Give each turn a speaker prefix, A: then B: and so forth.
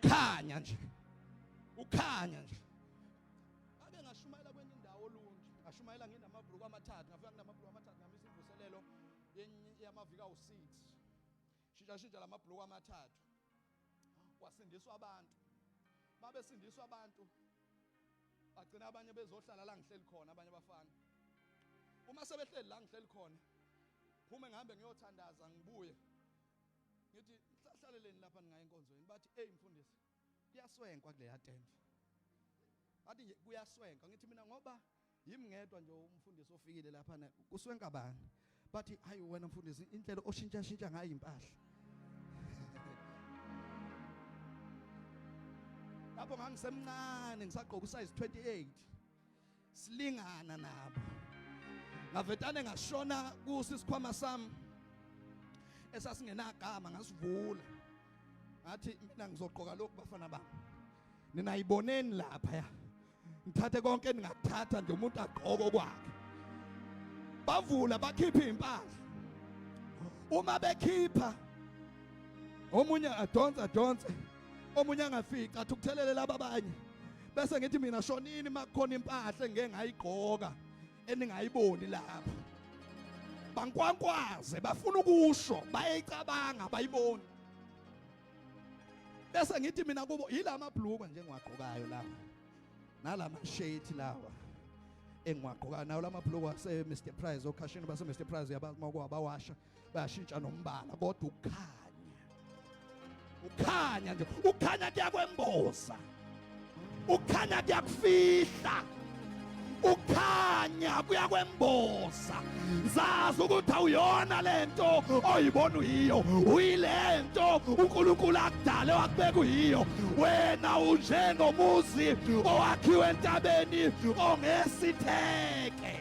A: Ukhanya nje. Ukhanya nje. Ake ngashumayela kwenye indawo olunje. Ngashumayela nginamabhuluku amathathu, ngafika nginamabhuluku amathathu ngamisa imvuselelo yamaviki awu-6. Shintsha shintsha lamabhuluku amathathu. Kwasindiswa abantu. Babesindiswa abantu. Bagcina abanye bezohlala la ngihleli khona abanye abafana. Uma sebehleli la ngihleli khona, phume ngihambe ngiyothandaza ngibuye. Ngithi hlaleleni lapha ningaye enkonzweni. Bathi hey mfundisi, kuyaswenkwa kuleya tent. Bathi nje kuyaswenka. Ngithi mina ngoba yimi ngedwa nje umfundisi ofikile lapha kuswenka bani? Bathi hayi wena mfundisi indlela oshintsha shintsha ngayo impahla. Lapho ngangisemncane ngisagqoka usize 28. Silingana nabo. Ngavetane ngashona kuso isikhwama sami esasingenagama ngasivula. Ngathi mina ngizogqoka lokhu bafana bami. Ninayiboneni lapha ya. Ngithathe konke ningakuthatha nje umuntu agqoke okwakhe. Bavula bakhipha impahla. Uma bekhipha omunye adonsa adonse omunye angafica athi ukuthelele laba abanye bese ngithi mina shonini makukhona impahla engeke ngayigqoka eningayiboni lapha bankwankwaze bafuna ukusho bayayicabanga bayiboni bese ngithi mina kubo yilama bhlukwe nje engiwagqokayo lawa nalama shirt lawa engiwagqokayo nawo lamabhlukwe ase Mr Price okhashini base Mr Price uyabazi makuwabawasha bayashintsha nombala kodwa ukukhanya ukhanya nje ukhanya kuyakwemboza ukhanya kuyakufihla ukhanya kuyakwemboza zazi ukuthi awuyona lento oyibona uyiyo uyilento uNkulunkulu akudale wakubeka uyiyo wena unjengomuzi owakhiwe entabeni ongesitheke.